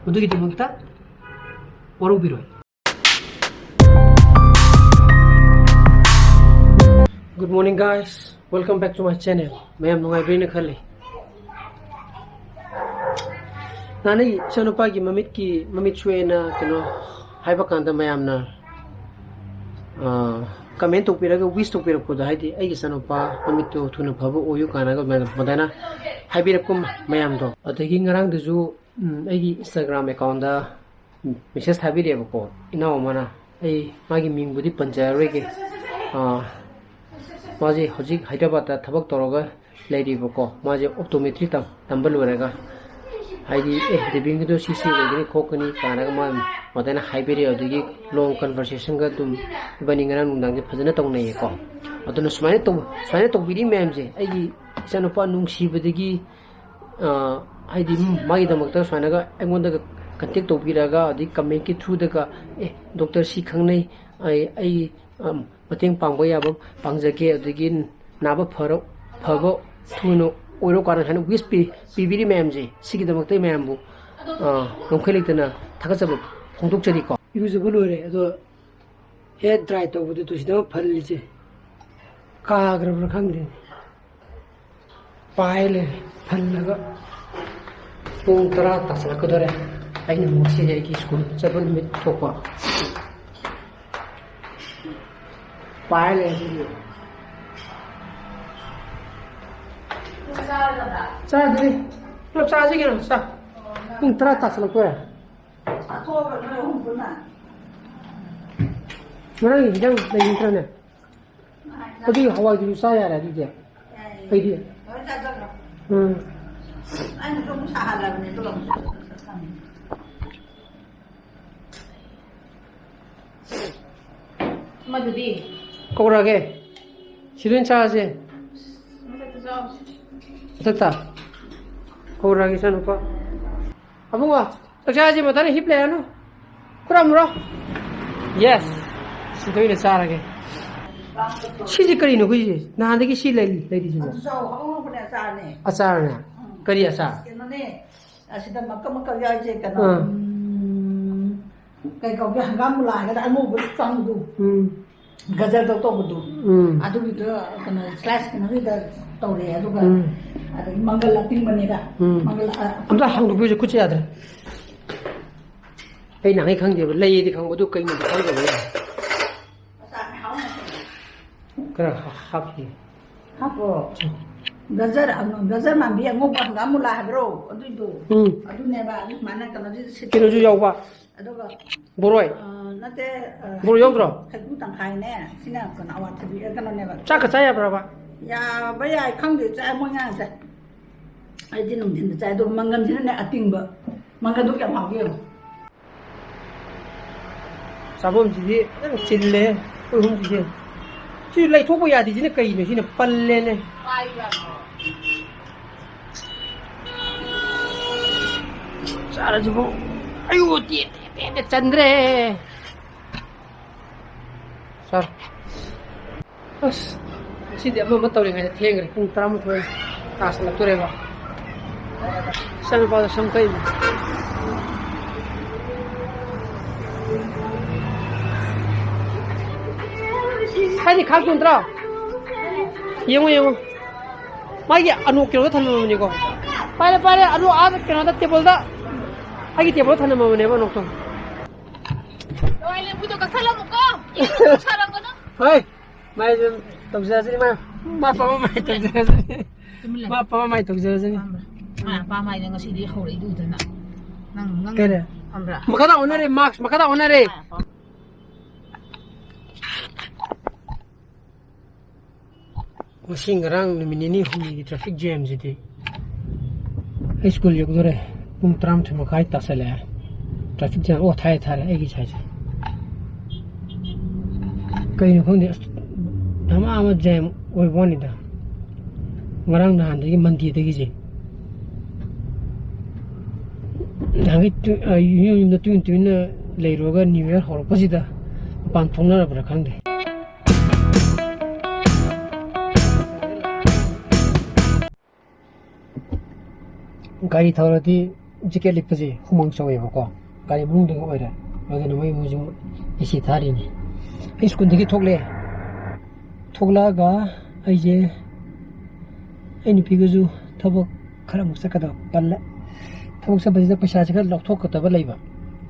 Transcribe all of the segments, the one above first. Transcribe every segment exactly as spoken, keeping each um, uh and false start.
ꯃꯗꯨꯒꯤꯗꯃꯛꯇ ꯋꯥꯔꯧꯕꯤꯔꯣꯏ꯫ Good morning, guys. Welcome back to my channel. ꯃꯌꯥꯝ ꯅꯨꯡꯉꯥꯏꯕ꯭ꯔꯦꯅ ꯈꯜꯂꯤ꯫ ꯅꯍꯥꯟ ꯑꯩ ꯏꯆꯥꯅꯨꯄꯥꯒꯤ ꯃꯃꯤꯠꯀꯤ, ꯃꯃꯤꯠ ꯁꯣꯛꯑꯦꯅ ꯀꯩꯅꯣ ꯍꯥꯏꯕ ꯀꯥꯟꯗ ꯃꯌꯥꯝꯅ, ꯑ, comment ꯇꯧꯕꯤꯔꯒ wish ꯇꯧꯕꯤꯔꯛꯄꯗꯣ, ꯍꯥꯏꯗꯤ ꯑꯩꯒꯤ ꯏꯆꯥꯅꯨꯄꯥ ꯃꯃꯤꯠꯇꯣ ꯊꯨꯅ ꯐꯕ ꯑꯣꯏꯌꯨ ꯀꯥꯏꯅꯒ ꯑꯗꯨꯃꯥꯏꯅ, ꯑꯗꯨꯃꯥꯏꯅ ꯍꯥꯏꯕꯤꯔꯛꯄ ꯃꯌꯥꯝꯗꯣ꯫ ꯑꯗꯒꯤ ꯉꯔꯥꯡꯗꯁꯨ, ꯎꯝ, ꯑꯩꯒꯤ Instagram account ꯗ message ꯊꯥꯕꯤꯔꯛꯑꯦꯕꯀꯣ, ꯏꯅꯥꯎ ꯑꯃꯅ꯫ ꯑꯩ ꯃꯥꯒꯤ ꯃꯤꯡꯕꯨꯗꯤ ꯄꯟꯖꯔꯔꯣꯏꯒꯦ꯫ ꯑ, ꯃꯥꯁꯦ ꯍꯧꯖꯤꯛ ꯍꯥꯏꯗ꯭ꯔꯕꯥꯗꯇ ꯊꯕꯛ ꯇꯧꯔꯒ ꯂꯩꯔꯤꯕꯀꯣ꯫ ꯃꯥꯁꯦ optometry ꯇꯝ-, ꯇꯝꯕ ꯂꯣꯏꯔꯒ, ꯍꯥꯏꯗꯤ, "ꯑꯦ, ꯗꯦꯕꯤꯟꯒꯤꯗꯣ ꯁꯤ ꯁꯤ ꯑꯣꯏꯒꯅꯤ ꯈꯣꯠꯀꯅꯤ" ꯀꯥꯏꯅꯒ ꯃꯥ ꯑꯗꯨꯃꯥꯏꯅ ꯍꯥꯏꯕꯤꯔꯛꯑꯦ꯫ ꯑꯗꯒꯤ long conversation ꯒ ꯑꯗꯨꯝ ꯏꯕꯥꯅꯤ ꯉꯔꯥꯡ ꯅꯨꯡꯗꯥꯡꯁꯦ ꯐꯖꯅ ꯇꯧꯅꯩꯌꯦꯀꯣ꯫ ꯑꯗꯨꯅ ꯁꯨꯃꯥꯏꯅ ꯇꯧ-, ꯁꯨꯃꯥꯏꯅ ꯇꯧꯕꯤꯔꯤ ꯃꯌꯥꯝꯁꯦ, ꯑꯩꯒꯤ ꯏꯆꯥꯅꯨꯄꯥ ꯅꯨꯡꯁꯤꯕꯗꯒꯤ, ꯑ, ꯍꯥꯏꯗꯤ, ꯎꯝ, ꯃꯥꯒꯤꯗꯃꯛꯇ ꯁꯨꯃꯥꯏꯅꯒ ꯑꯩꯉꯣꯟꯗꯒ contact ꯇꯧꯕꯤꯔꯒ, ꯑꯗꯩ comment ꯀꯤ through ꯗꯒ, "ꯑꯦ, doctor ꯁꯤ ꯈꯪꯅꯩ, ꯑꯩ, ꯑꯩ, ꯑꯝ, ꯃꯇꯦꯡ ꯄꯥꯡꯕ ꯌꯥꯕ ꯄꯥꯡꯖꯒꯦ", ꯑꯗꯒꯤ ꯅꯥꯕ ꯐꯔꯣ-, ꯐꯕ ꯊꯨꯅ ꯑꯣꯏꯔꯣ ꯀꯥꯏꯅ ꯁꯨꯃꯥꯏꯅ wish ꯄꯤ-, ꯄꯤꯕꯤꯔꯤ ꯃꯌꯥꯝꯁꯦ, ꯁꯤꯒꯤꯗꯃꯛꯇ ꯃꯌꯥꯝꯕꯨ, ꯑ, ꯉꯝꯈꯩ ꯂꯩꯇꯅ ꯊꯥꯒꯠꯆꯕ ꯐꯣꯡꯗꯣꯛꯆꯔꯤꯀꯣ꯫ ꯏꯔꯨꯖꯕ ꯂꯣꯏꯔꯦ, ꯑꯗꯣ hair dry ꯇꯧꯕꯗꯨ ꯇꯨ ꯁꯤꯗ ꯑꯃ ꯐꯜꯂꯤꯁꯦ꯫ ꯀꯥꯈ꯭ꯔꯕ꯭ꯔꯥ ꯈꯪꯗꯦ꯫ ꯄꯥꯏ ꯂꯩꯔꯦ ꯐꯜꯂꯒ꯫ ꯄꯨꯡ ꯇꯔꯥ ꯇꯥꯁꯤꯜꯂꯛꯀꯗꯣꯔꯦ꯫ ꯑꯩꯅ ꯑꯃꯨꯛ ꯉꯁꯤꯗꯤ ꯑꯩꯒꯤ school ꯆꯠꯄ ꯅꯨꯃꯤꯠ ꯊꯣꯛꯄ꯫ ꯄꯥꯏ ꯂꯩꯔꯦ ꯑꯗꯨꯗꯤ꯫ ꯆꯥꯗ꯭ꯔꯤ꯫ ꯄꯨꯂꯞ ꯆꯥꯁꯤ ꯀꯩꯅꯣ, ꯆꯥ꯫ ꯄꯨꯡ ꯇꯔꯥ ꯇꯥꯁꯤꯜꯂꯛꯇꯣꯔꯦ꯫ ꯉꯔꯥꯡꯒꯤ ꯍꯤꯟꯖꯥꯡ ꯂꯩꯕ ꯅꯠꯇ꯭ꯔꯅꯦ? ꯑꯗꯨꯒꯤ ꯍꯋꯥꯏꯗꯨꯁꯨ ꯆꯥ ꯌꯥꯔꯦ ꯑꯗꯨꯗꯤ꯫ ꯑꯩꯗꯤ꯫ ꯎꯝ꯫ ꯑꯃꯗꯨꯗꯤ? ꯀꯧꯔꯛꯑꯒꯦ꯫ ꯁꯤꯗ ꯑꯣꯏꯅ ꯆꯥꯔꯁꯦ꯫ ꯃꯊꯛꯇ ꯆꯥꯎ꯫ ꯃꯊꯛꯇ? ꯀꯧꯔꯛꯑꯒꯦ, ꯏꯆꯥꯅꯨꯄꯥ꯫ ꯑꯕꯨꯡꯉꯣ, ꯆꯥꯛ ꯆꯥꯔꯁꯦ, ꯃꯊꯟꯇ ꯍꯤꯞ ꯂꯩꯔꯅꯨ꯫ ꯈꯨꯔꯝꯃꯨꯔꯣ꯫ Yes꯫ ꯁꯤꯗ ꯑꯣꯏꯅ ꯆꯥꯔꯒꯦ꯫ ꯁꯤꯁꯦ ꯀꯔꯤꯅꯣ ꯑꯩꯈꯣꯏꯁꯦ? ꯅꯍꯥꯟꯗꯒꯤ ꯁꯤ ꯂꯩ-, ꯂꯩꯔꯤꯁꯤꯕꯣ? ꯑꯗꯨ ꯆꯥꯎ, ꯍꯧꯔꯛꯄꯅꯦ ꯑꯆꯥꯔꯅꯦ꯫ ꯑꯆꯥꯔꯅꯦ? ꯎꯝ꯫ ꯀꯔꯤ ꯑꯆꯥꯔ? ꯀꯩꯅꯣꯅꯦ꯫ ꯑꯁꯤꯗ ꯃꯀꯛ ꯃꯀꯛ ꯌꯥꯎꯔꯤꯁꯦ ꯀꯩꯅꯣ, ꯑꯥ꯫ ꯎꯝ, ꯀꯩ ꯀꯧꯒꯦ, ꯍꯪꯒꯥꯝ ꯃꯨꯂꯥ ꯍꯥꯏꯒꯗ꯭ꯔꯥ, ꯑꯉꯧꯕ ꯆꯪꯕꯗꯨ, ꯎꯝ꯫ ꯒꯖꯔꯗꯧ ꯇꯧꯕꯗꯨ, ꯎꯝ꯫ ꯑꯗꯨꯒꯤꯗꯣ ꯀꯩꯅꯣ, slice ꯀꯩꯅꯣꯒꯤꯗ ꯇꯧꯔꯦ, ꯑꯗꯨꯒ ꯎꯝ꯫ ꯑꯗꯒꯤ ꯃꯪꯒꯜ ꯑꯇꯤꯡꯕꯅꯦꯕ꯫ ꯎꯝ꯫ ꯃꯪꯒꯜ ꯑ-, ꯑꯝꯇ ꯍꯥꯡꯗꯣꯛꯄꯤꯌꯨꯁꯦ, ꯈꯨꯠꯁꯦ ꯌꯥꯗ꯭ꯔꯦ꯫ ꯑꯩ ꯅꯍꯥꯟꯒꯩ ꯈꯪꯗꯦꯕ, ꯂꯩꯌꯦꯗꯤ ꯈꯪꯕ, ꯑꯗꯨ ꯀꯩꯅꯣꯗꯤ ꯈꯪꯗꯕ ꯌꯥꯏ꯫ ꯈꯔ ꯍꯥꯞꯈꯤ꯫ ꯍꯥꯞꯄꯣ꯫ ꯒꯖꯔ ꯑꯉ-, ꯒꯖꯔ ꯃꯥꯟꯕꯤ ꯑꯉꯧꯕ ꯍꯪꯒꯥꯝ ꯃꯨꯂꯥ ꯍꯥꯏꯕ꯭ꯔꯣ? ꯑꯗꯨꯏꯗꯣ꯫ ꯎꯝ꯫ ꯑꯗꯨꯅꯦꯕ, ꯑꯗꯨ ꯁꯨꯃꯥꯏꯅ ꯀꯩꯅꯣꯁꯤꯗ ꯁꯤꯠ-, ꯀꯩꯅꯣꯁꯨ ꯌꯥꯎꯕ꯫ ꯑꯗꯨꯒ, ꯕꯣꯔꯣꯏ꯫ ꯑ, ꯅꯠꯇꯦ, ꯑ, ꯕꯣꯔꯣꯏ ꯌꯥꯎꯗ꯭ꯔꯣ? ꯍꯩꯀ꯭ꯔꯨ ꯇꯪꯈꯥꯏꯅꯦ꯫ ꯁꯤꯅ ꯀꯩꯅꯣ, ꯑꯋꯥꯊꯕꯤ, ꯑ, ꯀꯩꯅꯣꯅꯦꯕ꯫ ꯆꯥꯛꯀ ꯆꯥ ꯌꯥꯕ꯭ꯔꯕ? ꯌꯥꯕ ꯌꯥꯏ, ꯈꯪꯗꯦ, ꯆꯥꯏ, ꯃꯣꯏ ꯉꯔꯥꯡ ꯆꯥꯏ꯫ ꯑꯩꯗꯤ ꯅꯨꯡꯊꯤꯟꯗ ꯆꯥꯏ, ꯑꯗꯨꯒ ꯃꯪꯒꯟꯁꯤꯅꯅꯦ ꯑꯇꯤꯡꯕ꯫ ꯃꯪꯒꯟꯗꯨ ꯀꯌꯥꯝ ꯍꯥꯎꯒꯦ ꯌꯦꯡꯉꯨ꯫ ꯆꯥꯐꯝꯁꯤꯗꯤ ꯐꯖꯅ ꯆꯤꯜꯂꯦ, ꯑꯩꯈꯣꯏ ꯑꯍꯨꯝꯁꯤꯗꯤ꯫ ꯁꯤ ꯂꯩꯊꯣꯛꯄ ꯌꯥꯗꯦ, ꯁꯤꯅ ꯀꯩꯅꯣ? ꯁꯤꯅ ꯄꯜꯂꯦꯅꯦ꯫ ꯆꯥꯔꯁꯤꯕꯨ꯫ ꯑꯌꯨ, ꯇꯦ, ꯇꯦ, ꯇꯦ, ꯇꯦ, ꯆꯟꯗ꯭ꯔꯦ꯫ ꯁꯥꯔ꯫ ꯑꯁ, ꯉꯁꯤꯗꯤ ꯑꯃ ꯑꯃ ꯇꯧꯔꯤꯉꯩꯗ ꯊꯦꯡꯈ꯭ꯔꯦ꯫ ꯄꯨꯡ ꯇꯔꯥꯃꯥꯊꯣꯏ ꯇꯥꯁꯜꯂꯛꯇꯣꯔꯦꯕ꯫ ꯏꯆꯥꯅꯨꯄꯥꯗꯣ ꯁꯝ ꯀꯛꯏꯕ꯫ ꯍꯥꯏꯗꯤ ꯈꯥꯛꯇꯣ ꯅꯠꯇ꯭ꯔꯣ? ꯌꯦꯡꯉꯣ, ꯌꯦꯡꯉꯣ꯫ ꯃꯥꯒꯤ ꯑꯅꯨ ꯀꯩꯅꯣꯗ ꯊꯝꯃꯝꯕꯅꯤꯀꯣ꯫ ꯄꯥꯏꯔꯦ, ꯄꯥꯏꯔꯦ, ꯑꯅꯨ ꯑꯥ ꯀꯩꯅꯣꯗ ꯇꯦꯕꯜꯗ, ꯑꯩꯒꯤ ꯇꯦꯕꯜꯗ ꯊꯝꯃꯝꯕꯅꯦꯕ ꯑꯅꯣꯛꯇꯣ꯫ ꯂꯣꯏꯔꯦ, ꯂꯦꯝꯕꯨꯗꯣ ꯀꯛꯊꯠꯂꯝꯃꯨꯀꯣ꯫ ꯏꯁꯤꯡ ꯁꯥꯔꯝꯒꯅꯨ꯫ ꯍꯣꯏ, ꯃꯥꯏ ꯑꯗꯨꯝ ꯇꯧꯖꯔꯁꯤꯅꯤ, ꯃꯥ, ꯃꯥ ꯑꯄꯥꯝꯕ ꯃꯥꯏ ꯇꯧꯖꯔꯁꯤꯅꯤ꯫ ꯇꯨꯃꯤꯟ ꯂꯩ꯫ ꯃꯥ ꯑꯄꯥꯝꯕ ꯃꯥꯏ ꯇꯧꯖꯔꯁꯤꯅꯤ꯫ ꯑꯄꯥꯝꯕ꯫ ꯃꯥ ꯑꯄꯥꯝꯕ ꯍꯥꯏꯗ ꯉꯁꯤꯗꯤ ꯍꯧꯔꯛꯏꯗꯨꯗꯅ꯫ ꯅꯪ, ꯅꯪ ꯀꯩ ꯂꯩ? ꯄꯥꯝꯕ꯭ꯔꯥ? ꯃꯈꯥꯗ ꯑꯣꯟꯅꯔꯦ, mask ꯃꯈꯥꯗ ꯑꯣꯟꯅꯔꯦ꯫ ꯃꯥ ꯑꯄꯥꯝꯕ꯫ ꯉꯁꯤ ꯉꯔꯥꯡ ꯅꯨꯃꯤꯠ ꯅꯤꯅꯤ ꯍꯨꯝꯅꯤꯒꯤ traffic jamꯁꯤꯗꯤ꯫ ꯑꯩ ꯁ꯭ꯀꯨꯜ ꯌꯧꯗꯣꯔꯦ꯫ ꯄꯨꯡ ꯇꯔꯥꯃꯥꯊꯣꯏ ꯃꯈꯥꯏ ꯇꯥꯁꯜꯂꯛꯑꯦ꯫ Traffic jam, ꯑꯣ, ꯊꯥꯏ, ꯊꯥꯔꯦ ꯑꯩꯒꯤ ꯁꯥꯏꯁꯦ꯫ ꯀꯩꯅꯣ ꯈꯪꯗꯦ, ꯑꯁ, ꯙꯃꯥ ꯑꯃ jam ꯑꯣꯏꯕ ꯋꯥꯅꯤꯗ꯫ ꯉꯔꯥꯡ ꯅꯍꯥꯟꯗꯒꯤ, Mondayꯗꯒꯤꯁꯦ꯫ ꯅꯍꯥꯟꯒꯩ ꯇꯨ-, ꯑ, ꯌꯨꯝ, ꯌꯨꯝꯗ ꯇꯨꯃꯤꯟ ꯇꯨꯃꯤꯟꯅ ꯂꯩꯔꯨꯔꯒ New Year ꯍꯧꯔꯛꯄꯁꯤꯗ ꯃꯄꯥꯟ ꯊꯣꯛꯅꯔꯕ꯭ꯔꯥ ꯈꯪꯗꯦ꯫ ꯒꯥꯔꯤ ꯊꯧꯔꯗꯤ ꯖꯦꯀꯦꯠ ꯂꯤꯠꯄꯁꯦ ꯍꯨꯃꯥꯡ ꯁꯧꯋꯦꯕꯀꯣ, ꯒꯥꯔꯤ ꯃꯅꯨꯡꯗꯒ ꯑꯣꯏꯔꯦ꯫ ꯑꯗꯨꯅ ꯃꯣꯏ ꯏꯃꯨꯡꯁꯤ ꯑꯦ ꯁꯤ ꯊꯥꯔꯤꯅꯤ꯫ ꯑꯩ ꯁ꯭ꯀꯨꯜꯗꯒꯤ ꯊꯣꯛꯂꯛꯑꯦ꯫ ꯊꯣꯛꯂꯛꯑꯒ ꯑꯩꯁꯦ, ꯑꯩ ꯅꯨꯄꯤꯒꯁꯨ ꯊꯕꯛ ꯈꯔ ꯑꯃꯨꯛ ꯆꯠꯀꯗꯕ ꯄꯜꯂꯦ꯫ ꯊꯕꯛ ꯆꯠꯄꯁꯤꯗ ꯄꯩꯁꯥꯁꯦ ꯈꯔ ꯂꯧꯊꯣꯛꯀꯗꯕ ꯂꯩꯕ꯫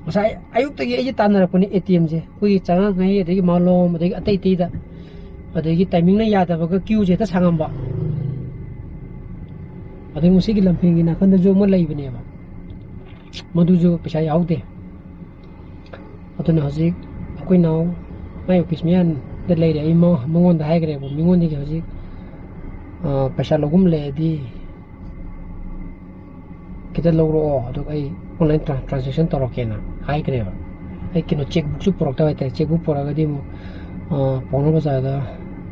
ꯉꯁꯥꯏ ꯑꯌꯨꯛꯇꯒꯤ ꯑꯩꯁꯦ ꯇꯥꯟꯅꯔꯛꯄꯅꯦ ꯑꯦ ꯇꯤ ꯑꯦꯝꯁꯦ꯫ ꯑꯩꯈꯣꯏꯒꯤ ꯆꯉꯥꯡꯉꯩ, ꯑꯗꯒꯤ ꯃꯥꯂꯣꯝ, ꯑꯗꯒꯤ ꯑꯇꯩ ꯑꯇꯩꯗ꯫ ꯑꯗꯒꯤ ꯇꯥꯏꯃꯤꯡꯅ ꯌꯥꯗꯕꯒ ꯀ꯭ꯌꯨꯁꯦ ꯍꯦꯛꯇ ꯁꯥꯡꯉꯝꯕ꯫ ꯑꯗꯒꯤ ꯉꯁꯤꯒꯤ ꯂꯝꯐꯦꯜꯒꯤ ꯅꯥꯀꯟꯗꯁꯨ ꯑꯃ ꯂꯩꯕꯅꯦꯕ꯫ ꯃꯗꯨꯁꯨ ꯄꯩꯁꯥ ꯌꯥꯎꯗꯦ꯫ ꯑꯗꯨꯅ ꯍꯧꯖꯤꯛ ꯑꯩꯈꯣꯏ ꯅꯥꯎ ꯃꯥꯏ ꯑꯣꯐꯤꯁ ꯃꯌꯥꯗ ꯂꯩꯔꯦ꯫ ꯑꯩ ꯃꯉꯣꯟꯗ ꯍꯥꯏꯈ꯭ꯔꯦꯕ, ꯃꯤꯉꯣꯟꯗꯒꯤ ꯍꯧꯖꯤꯛ ꯄꯩꯁꯥ ꯂꯧꯐꯝ ꯂꯩꯔꯗꯤ ꯈꯤꯇ ꯂꯧꯔꯛꯑꯣ, ꯑꯗꯨꯒ ꯑꯩ ꯑꯣꯟꯂꯥꯏꯟ ꯇ꯭ꯔꯥꯟꯖꯦꯛꯁꯟ ꯇꯧꯔꯛꯀꯦꯅ ꯍꯥꯏꯈ꯭ꯔꯦꯕ꯫ ꯑꯩ ꯀꯩꯅꯣ ꯆꯦꯛꯕꯨꯛꯁꯨ ꯄꯨꯔꯛꯇꯕ ꯍꯥꯏꯇꯥꯔꯦ꯫ ꯆꯦꯛꯕꯨꯛ ꯄꯨꯔꯛꯑꯒꯗꯤ ꯑꯃꯨꯛ ꯄꯥꯎꯅꯥ ꯕꯖꯥꯔꯗ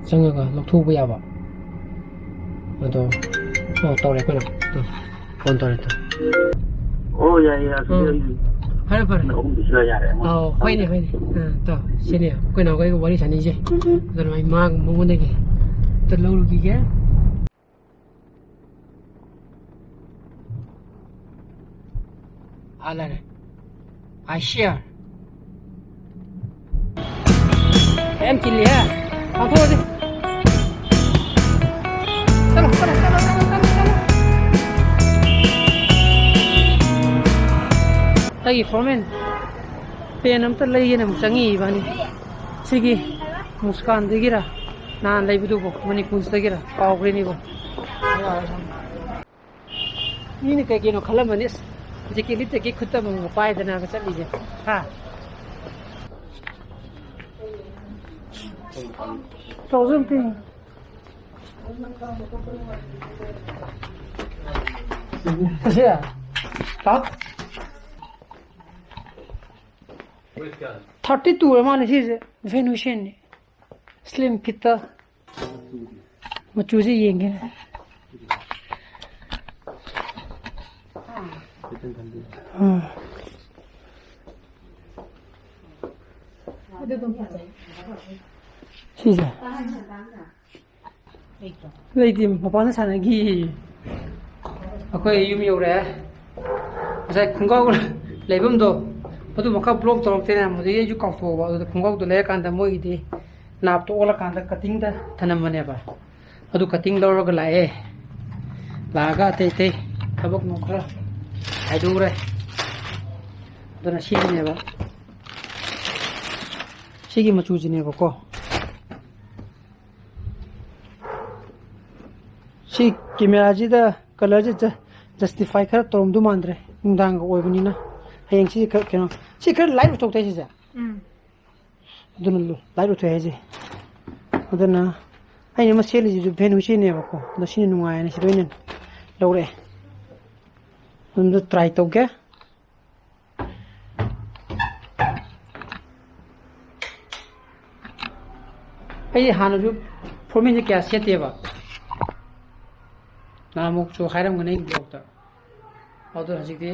ꯆꯪꯉꯒ ꯂꯧꯊꯣꯛꯎꯕ ꯌꯥꯕ꯫ ꯑꯗꯣ, ꯑꯣ, ꯇꯧꯔꯦ ꯑꯩꯈꯣꯏꯅ꯫ ꯐꯣꯟ ꯇꯧꯔꯦ, ꯇꯧꯔꯦ꯫ ꯑꯣ, ꯌꯥꯏ, ꯌꯥꯏ, ꯑꯗꯨꯗꯤ ꯑꯥ꯫ ꯑꯩ ꯐꯔꯦ, ꯐꯔꯦ꯫ ꯑꯍꯨꯝꯗꯨꯁꯨ ꯌꯥꯔꯦ, ꯑꯃ ꯑꯥꯎ, ꯍꯣꯏꯅꯦ, ꯍꯣꯏꯅꯦ꯫ ꯑꯥ, ꯇꯣ, ꯁꯤꯅꯦ ꯑꯩꯈꯣꯏ ꯅꯥꯎꯈꯩꯒ ꯋꯥꯔꯤ ꯁꯥꯟꯅꯩꯁꯦ꯫ ꯑꯗꯨꯅ ꯑꯩ ꯃꯥ ꯃꯉꯣꯟꯗꯒꯤ ꯑꯝꯇ ꯂꯧꯔꯨꯈꯤꯒꯦ꯫ ꯑꯥ, ꯂꯩꯔꯦ꯫ ꯑꯥꯏꯁꯤꯌꯥ꯫ ꯌꯥꯝ ꯆꯤꯜꯂꯤꯍꯦ꯫ ꯄꯥꯡꯊꯣꯛꯑꯁꯤ꯫ ꯆꯠꯂꯣ, ꯆꯠꯂꯣ, ꯆꯠꯂꯣ꯫ ꯑꯩꯒꯤ ꯐꯣꯔꯃꯦꯟ ꯄꯦꯟ ꯑꯝꯇ ꯂꯩꯒꯦꯅ ꯑꯃꯨꯛ ꯆꯪꯉꯤ ꯏꯕꯥꯅꯤ꯫ ꯁꯤꯒꯤ ꯃꯨꯁꯀꯥꯟꯗꯒꯤꯔ ꯅꯍꯥꯟ ꯂꯩꯕꯗꯨꯕꯨ, ꯃꯅꯤꯄꯨꯔꯗꯒꯤꯔ ꯀꯥꯎꯈ꯭ꯔꯦꯅꯦꯕꯣ꯫ ꯃꯤꯅ ꯀꯩ ꯀꯩꯅꯣ ꯈꯜꯂꯝꯃꯅꯤ, ꯑꯁ, ꯖꯦꯀꯦꯠ ꯂꯤꯠꯇꯒꯤ ꯈꯨꯠꯇ ꯑꯃꯃꯝꯒ ꯄꯥꯏꯗꯅꯒ ꯆꯠꯂꯤꯁꯦ, ꯍꯥ? ꯇꯧꯖꯝ ꯄꯤ꯫ ꯑꯁꯤ, ꯍꯥ? ꯊꯥꯔꯇꯤ ꯇꯨ ꯑꯣꯏꯔ ꯃꯥꯜꯂꯦ ꯁꯤꯁꯦ, ꯚꯦꯟ ꯍꯨꯁꯦꯟꯅꯤ꯫ ꯁ꯭ꯂꯤꯝ ꯐꯤꯠꯇ꯫ ꯃꯆꯨꯁꯦ ꯌꯦꯡꯒꯦ꯫ ꯑꯥ꯫ ꯁꯤꯁꯦ꯫ ꯂꯩꯇꯦ, ꯃꯄꯥꯟꯗ ꯁꯥꯟꯅꯈꯤ꯫ ꯑꯩꯈꯣꯏ ꯌꯨꯝ ꯌꯧꯔꯦ꯫ ꯉꯁꯥꯏ ꯈꯣꯡꯒ꯭ꯔꯥꯎ ꯂꯩꯐꯝꯗꯣ, ꯑꯗꯨ ꯃꯈꯥ ꯕ꯭ꯂꯣꯛ ꯇꯧꯔꯛꯇꯦꯅ, ꯃꯗꯨꯗꯤ ꯑꯩꯁꯨ ꯀꯥꯎꯊꯣꯛꯑꯕ꯫ ꯑꯗꯨꯗ ꯈꯣꯡꯒ꯭ꯔꯥꯎꯗꯣ ꯂꯩꯔꯀꯥꯟꯗ ꯃꯣꯏꯒꯤꯗꯤ ꯅꯥꯞꯇꯣ ꯑꯣꯜꯂꯀꯥꯟꯗ ꯀꯇꯤꯡꯗ ꯊꯅꯝꯕꯅꯦꯕ꯫ ꯑꯗꯨ ꯀꯇꯤꯡ ꯂꯧꯔꯒ ꯂꯥꯛꯑꯦ꯫ ꯂꯥꯛꯑꯒ ꯑꯇꯩ ꯑꯇꯩ ꯊꯕꯛ ꯅꯨꯡ ꯈꯔ ꯍꯥꯏꯗꯣꯛꯎꯔꯦ꯫ ꯑꯗꯨꯅ ꯁꯤꯒꯤꯅꯦꯕ, ꯁꯤꯒꯤ ꯃꯆꯨꯁꯤꯅꯦꯕꯀꯣ꯫ ꯁꯤ ꯀꯦꯃꯦꯔꯥꯁꯤꯗ ꯀꯂꯔꯁꯦ ꯖꯁꯇꯤꯐꯥꯏ ꯈꯔ ꯇꯧꯔꯝꯗꯧ ꯃꯥꯟꯗ꯭ꯔꯦ꯫ ꯅꯨꯡꯗꯥꯡꯒ ꯑꯣꯏꯕꯅꯤꯅ꯫ ꯍꯌꯦꯡ ꯁꯤ ꯈꯔ ꯀꯩꯅꯣ, ꯁꯤ ꯈꯔ ꯂꯥꯏꯠ ꯎꯊꯣꯛꯇꯦ ꯁꯤꯁꯦ꯫ ꯎꯝ꯫ ꯑꯗꯨꯅ ꯂꯥꯏꯠ ꯎꯊꯣꯛꯑꯦ ꯍꯥꯏꯁꯦ꯫ ꯑꯗꯨꯅ ꯑꯩꯅ ꯑꯃ ꯁꯦꯠꯂꯤꯁꯤꯁꯨ ꯚꯦꯟ ꯍꯨꯏꯁꯤꯅꯦꯕꯀꯣ꯫ ꯑꯗꯣ ꯁꯤꯅ ꯅꯨꯡꯉꯥꯏꯌꯦꯅ ꯁꯤꯗ ꯑꯣꯏꯅ ꯂꯧꯔꯛꯑꯦ꯫ ꯑꯗꯨꯝꯗ ꯇ꯭ꯔꯥꯏ ꯇꯧꯒꯦ꯫ ꯑꯩ ꯍꯥꯟꯅꯁꯨ ꯐꯣꯔꯃꯦꯜꯁꯦ ꯀꯌꯥ ꯁꯦꯠꯇꯦꯕ꯫ ꯅꯍꯥꯟꯃꯨꯛꯁꯨ ꯍꯥꯏꯔꯝꯒꯅꯤ ꯑꯩꯒꯤ ꯕ꯭ꯂꯣꯛꯇ꯫ ꯑꯗꯣ ꯍꯧꯖꯤꯛꯇꯤ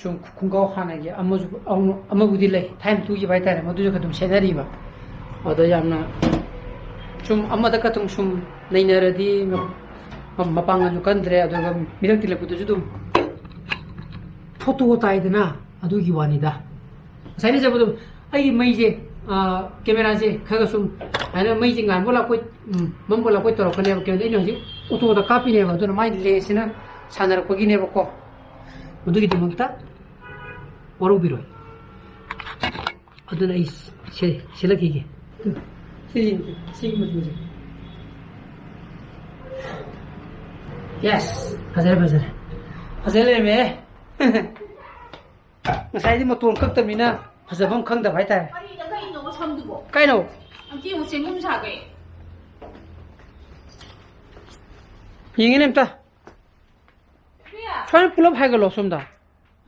ꯁꯨꯝ ꯈꯣꯡꯒ꯭ꯔꯥꯎ ꯍꯥꯟꯅꯒꯤ ꯑꯃꯁꯨ, ꯑꯃ-, ꯑꯃꯕꯨꯗꯤ ꯂꯩ, ꯊꯥꯏꯅ ꯇꯨꯈꯤꯕ ꯍꯥꯏꯇꯥꯔꯦ, ꯃꯗꯨꯁꯨ ꯑꯗꯨꯝ ꯁꯦꯠꯅꯔꯤꯕ꯫ ꯑꯗꯣ ꯌꯥꯝꯅ ꯁꯨꯝ ꯑꯃꯗ ꯈꯛꯇꯪ ꯁꯨꯝ ꯅꯩꯅꯔꯗꯤ ꯃ-, ꯃ-, ꯃꯄꯥꯡꯒꯜꯁꯨ ꯀꯟꯗ꯭ꯔꯦ, ꯑꯗꯨꯒ ꯃꯤꯔꯛ ꯇꯤꯜꯂꯛꯄꯗꯁꯨ ꯑꯗꯨꯝ ꯐꯣꯇꯣ ꯇꯥꯏꯗꯅ, ꯑꯗꯨꯒꯤ ꯋꯥꯅꯤꯗ꯫ ꯉꯁꯥꯏꯅ ꯆꯠꯄꯗꯣ ꯑꯩꯒꯤ ꯃꯩꯁꯦ, ꯑꯥ, ꯀꯦꯃꯦꯔꯥꯁꯦ ꯈꯔ ꯈꯔ ꯁꯨꯝ ꯍꯥꯏꯅ ꯃꯩꯁꯦ ꯉꯥꯟꯕ ꯂꯥꯛꯄꯣꯏ, ꯎꯝ, ꯃꯝꯕ ꯂꯥꯛꯄꯣꯏ ꯇꯧꯔꯛꯀꯅꯦꯕ꯫ ꯀꯩꯅꯣꯗ ꯑꯩꯅ ꯍꯧꯖꯤꯛ ꯑꯣꯇꯣꯗ ꯀꯥꯞꯄꯤꯅꯦꯕ, ꯑꯗꯨꯅ ꯃꯥꯏ ꯂꯦꯟꯁꯁꯤꯅ ꯁꯥꯟꯅꯔꯛꯄꯒꯤꯅꯦꯕꯀꯣ꯫ ꯑꯗꯨꯒꯤꯗꯃꯛꯇ ꯋꯥꯔꯧꯕꯤꯔꯣꯏ꯫ ꯑꯗꯨꯅ ꯑꯩ ꯁꯦ-, ꯁꯦꯠꯂꯛꯈꯤꯒꯦ꯫ ꯁꯤ, ꯁꯤꯒꯤ ꯃꯆꯨꯁꯦ꯫ ꯌꯦꯁ! ꯐꯖꯔꯦ, ꯐꯖꯔꯦ꯫ ꯐꯖ ꯂꯩꯔꯝꯃꯦ꯫ ꯉꯁꯥꯏꯗꯤ ꯃꯇꯣꯟ ꯀꯛꯇꯕꯅꯤꯅ ꯐꯖꯕꯝ ꯈꯪꯗꯕ ꯍꯥꯏꯇꯥꯔꯦ꯫ ꯀꯔꯤꯗ ꯀꯛꯏꯅꯣ ꯁꯝꯗꯨꯕꯣ? ꯀꯩꯅꯣ? ꯑꯝꯇ ꯌꯦꯡꯉꯨ, ꯆꯦꯡꯒꯨꯝ ꯁꯥꯈꯩ꯫ ꯌꯦꯡꯉꯤꯅꯦ ꯑꯝꯇ꯫ ꯄ꯭ꯔꯤꯌꯥ! ꯁ꯭ꯋꯥꯏꯅ ꯄꯨꯂꯞ ꯍꯥꯏꯒꯠꯂꯣ ꯁꯣꯝꯗ꯫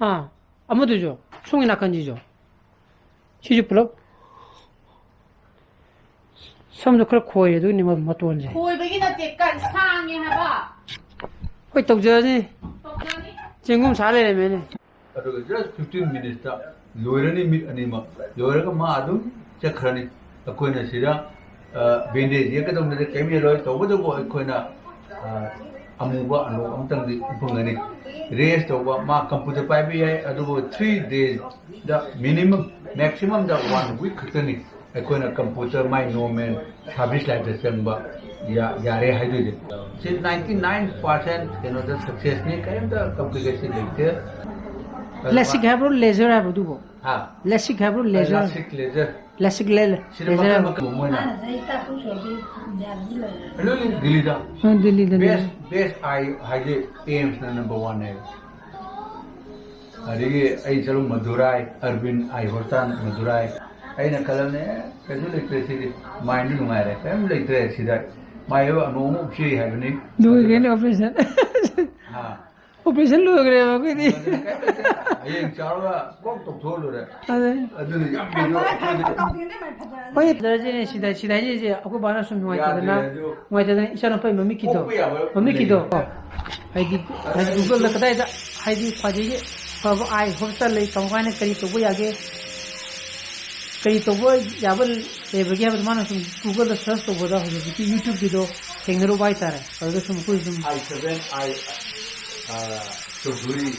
ꯑꯥ, ꯑꯃꯗꯨꯁꯨ, ꯁꯣꯝꯒꯤ ꯅꯥꯀꯟꯁꯤꯁꯨ꯫ ꯁꯤꯁꯨ ꯄꯨꯂꯞ ꯁꯝꯗꯣ ꯈꯔ ꯈꯣꯏꯔꯦ, ꯑꯗꯨꯒꯤꯅꯦ ꯃ-, ꯃꯇꯣꯟꯁꯦ꯫ ꯈꯣꯏꯕꯒꯤ ꯅꯠꯇꯦ, ꯀꯟ-, ꯁꯥꯡꯉꯦ ꯍꯥꯏꯕ꯫ ꯍꯣꯏ, ꯇꯧꯖꯔꯅꯤ꯫ ꯇꯧꯖꯔꯅꯤ꯫ ꯆꯦꯡꯒꯨꯝ ꯁꯥ ꯂꯩꯔꯝꯃꯦꯅꯦ꯫ ꯑꯗꯨꯒ just fifteen minutesꯇ ꯂꯣꯏꯔꯅꯤ, ꯃꯤꯠ ꯑꯅꯤꯃꯛ꯫ ꯂꯣꯏꯔꯒ ꯃꯥ ꯑꯗꯨꯝ ꯆꯠꯈ꯭ꯔꯅꯤ꯫ ꯑꯩꯈꯣꯏꯅ ꯁꯤꯗ, ꯑ, bandage ꯌꯦꯛꯀꯗꯧꯅꯤꯗ ꯀꯩꯝ ꯌꯦꯛꯂꯣꯏ꯫ ꯇꯧꯕꯇꯕꯨ ꯑꯩꯈꯣꯏꯅ, ꯑ, ꯑꯃꯨꯕ ꯑꯅꯣꯛ ꯑꯃꯇꯪꯗꯤ ꯎꯞꯄꯝꯒꯅꯤ꯫ ꯔꯦꯁ ꯇꯧꯕ, ꯃꯥ ꯀꯝꯄ꯭ꯌꯨꯇꯔ ꯄꯥꯏꯕ ꯌꯥꯏ, ꯑꯗꯨꯕꯨ ꯊ꯭ꯔꯤ ꯗꯦꯖꯗ ꯃꯤꯅꯤꯃꯝ, ꯃꯦꯛꯁꯤꯃꯝꯗ ꯋꯥꯟ ꯋꯤꯛ ꯈꯛꯇꯅꯤ ꯑꯩꯈꯣꯏꯅ ꯀꯝꯄ꯭ꯌꯨꯇꯔ ꯃꯥꯏ ꯅꯣꯔꯃꯦꯜ ꯁꯥꯔꯚꯤꯁ ꯂꯥꯏꯐꯇ ꯆꯪꯕ ꯌꯥ-, ꯌꯥꯔꯦ ꯍꯥꯏꯗꯣꯏꯁꯦ꯫ ꯁꯤ ꯅꯥꯏꯟꯇꯤ ꯅꯥꯏꯟ ꯄꯥꯔꯁꯦꯟ ꯀꯩꯅꯣꯗ ꯁꯛꯁꯦꯁꯅꯤ, ꯀꯔꯤꯝꯇ ꯀꯝꯄ꯭ꯂꯤꯀꯦꯁꯟ ꯂꯩꯇꯦ꯫ ꯂꯦꯁꯤꯛ ꯍꯥꯏꯕ꯭ꯔꯣ, ꯂꯦꯖꯔ ꯍꯥꯏꯕ꯭ꯔꯣ ꯑꯗꯨꯕꯣ? ꯍꯥ? ꯂꯦꯁꯤꯛ ꯍꯥꯏꯕ꯭ꯔꯣ, ꯂꯦꯖꯔ? ꯂꯥꯁꯤꯛ ꯂꯦꯖꯔ꯫ ꯂꯦꯁꯤꯛ ꯂꯦ-, ꯁꯤꯗ ꯂꯦꯖꯔ ꯃꯈꯜ ꯍꯥꯏꯕ꯭ꯔꯣ? ꯃꯈꯜ ꯃꯣꯏꯅ꯫ ꯂꯣꯏ ꯗꯤꯜꯂꯤꯗ꯫ ꯑ, ꯗꯤꯜꯂꯤꯗ, ꯕꯦꯁ, ꯗꯤꯜꯂꯤꯗ꯫ ꯕꯦꯁ ꯑꯥꯏ ꯍꯥꯏꯁꯦ ꯑꯦꯝꯁꯅ ꯅꯝꯕꯔ ꯋꯥꯟꯅꯦꯕ꯫ ꯑꯗꯒꯤ ꯑꯩ ꯆꯠꯂꯨ ꯃꯗꯨꯔꯥꯏ, ꯑꯔꯕꯤꯟ ꯑꯥꯏ ꯍꯣꯁꯄꯤꯇꯥꯜ ꯃꯗꯨꯔꯥꯏ꯫ ꯑꯩꯅ ꯈꯜꯂꯝꯅꯦ, "ꯑꯦ, ꯀꯩꯁꯨ ꯂꯩꯇ꯭ꯔꯦ ꯁꯤꯗꯤ, ꯃꯥꯏꯟꯗꯤ ꯅꯨꯡꯉꯥꯏꯔꯦ, ꯀꯔꯤꯝ ꯂꯩꯇ꯭ꯔꯦ ꯁꯤꯗ꯫ ꯃꯥꯏ ꯑꯣꯏꯕ ꯑꯅꯣꯛ ꯑꯃ ꯎꯞꯁꯤ" ꯍꯥꯏꯕꯅꯤ꯫ ꯂꯣꯏꯈ꯭ꯔꯦꯅꯦ ꯑꯣꯄꯔꯦꯁꯟ꯫ ꯍꯥ꯫ ꯑꯣꯄꯔꯦꯁꯟ ꯂꯣꯏꯈ꯭ꯔꯦꯕ ꯑꯩꯈꯣꯏꯗꯤ꯫ ꯑꯗꯨꯅ ꯀꯔꯤꯝ ꯂꯩꯇ꯭ꯔꯦ꯫ ꯍꯌꯦꯡ ꯆꯥꯎꯔꯒ ꯀꯣꯛ ꯇꯧꯊꯣꯛꯑ ꯂꯣꯏꯔꯦ꯫ ꯑꯗꯨꯅꯦ꯫ ꯑꯗꯨꯅ ꯌꯥꯝ ꯀꯩꯅꯣ ꯑꯩꯈꯣꯏꯗꯤ ꯍꯣꯏ, ꯐꯖꯔꯁꯤꯅꯦ ꯁꯤꯗ, ꯁꯤꯗ ꯍꯥꯏꯖꯩꯁꯦ ꯑꯩꯈꯣꯏ ꯕꯥꯅ ꯁꯨꯝ ꯅꯨꯡꯉꯥꯏꯇꯗꯅ, ꯌꯥꯗ꯭ꯔꯦ ꯑꯗꯨ꯫ ꯅꯨꯡꯉꯥꯏꯇꯗꯅ ꯏꯆꯥꯅꯨꯄꯥꯒꯤ ꯃꯃꯤꯠꯀꯤꯗꯣ, ꯄꯣꯛꯄ ꯌꯥꯕ ꯃꯃꯤꯠꯀꯤꯗꯣ꯫ ꯂꯩꯌꯦ꯫ ꯍꯥꯏꯗꯤ, ꯍꯥꯏꯗꯤ Google-ꯗ ꯀꯗꯥꯏꯗ, ꯍꯥꯏꯗꯤ ꯈ꯭ꯋꯥꯏꯗꯒꯤ ꯐꯕ ꯑꯥꯏ ꯍꯣꯁꯄꯤꯇꯥꯜ ꯂꯩ, ꯀꯃꯥꯏꯅ ꯀꯔꯤ ꯇꯧꯕ ꯌꯥꯒꯦ, ꯀꯔꯤ ꯇꯧꯕ ꯌꯥꯕ ꯂꯩꯕꯒꯦ ꯍꯥꯏꯕꯗꯣ ꯃꯥꯅ ꯁꯨꯝ Google-ꯗ search ꯇꯧꯕꯗ ꯍꯧꯖꯤꯛ ꯍꯧꯖꯤꯛꯀꯤ YouTube-ꯀꯤꯗꯣ ꯊꯦꯡꯅꯔꯨꯕ ꯍꯥꯏꯇꯥꯔꯦ꯫ ꯑꯗꯨꯗ ꯁꯨꯝ ꯑꯩꯈꯣꯏ ꯁꯨꯝ ꯑꯥꯏ ꯁꯚꯦꯟ ꯑꯥꯏ, ꯑ, ꯆꯧꯙꯨꯔꯤ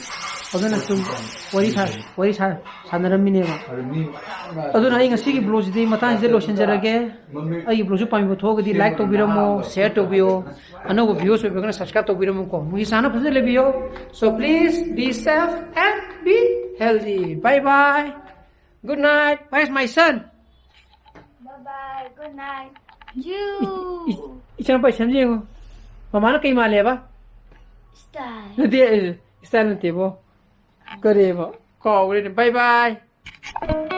ꯑꯗꯨꯅ ꯁꯨꯝ ꯍꯣꯁꯄꯤꯇꯥꯜ ꯋꯥꯔꯤ ꯁꯥ-, ꯂꯩꯕꯅꯤ꯫ ꯋꯥꯔꯤ ꯁꯥ-, ꯁꯥꯟꯅꯔꯝꯃꯤꯅꯦꯕ꯫ ꯑꯗꯨ ꯃꯤ ꯃꯌꯥꯝꯅ ꯑꯗꯨꯅ ꯑꯩ ꯉꯁꯤꯒꯤ vlog-ꯁꯤꯗꯤ ꯃꯇꯥꯡꯁꯤꯗ ꯂꯣꯏꯁꯤꯟꯖꯔꯒꯦ꯫ ꯃꯃꯤꯡ ꯑꯩꯒꯤ vlog-ꯁꯤ ꯄꯥꯝꯕꯤꯕ ꯊꯣꯛꯑꯒꯗꯤ like ꯇꯧꯕꯤꯔꯝꯃꯣ, share ꯇꯧꯕꯤꯌꯣ꯫ ꯑꯅꯧꯕ viewers ꯑꯣꯏꯕꯤꯔꯒꯅ subscribe ꯇꯧꯕꯤꯔꯝꯃꯨꯀꯣ꯫ ꯃꯣꯏꯒꯤ ꯆꯥꯅ ꯐꯖꯅ ꯂꯩꯕꯤꯌꯣ꯫ So please be safe and be healthy. Bye bye. Good night. Where's my son? Bye bye. Good night. E-, E-, ꯏꯆꯥꯅꯨꯄꯥ ꯏꯁꯝꯁꯦ ꯌꯦꯡꯉꯣ꯫ ꯃꯃꯥꯅ ꯀꯩ ꯃꯥꯜꯂꯦꯕ? Style. ꯅꯠꯇꯦ, style ꯅꯠꯇꯦꯕꯣ꯫ ꯀꯔꯤꯕ? ꯀꯥꯎꯒ꯭ꯔꯦꯅꯦ꯫ Bye bye.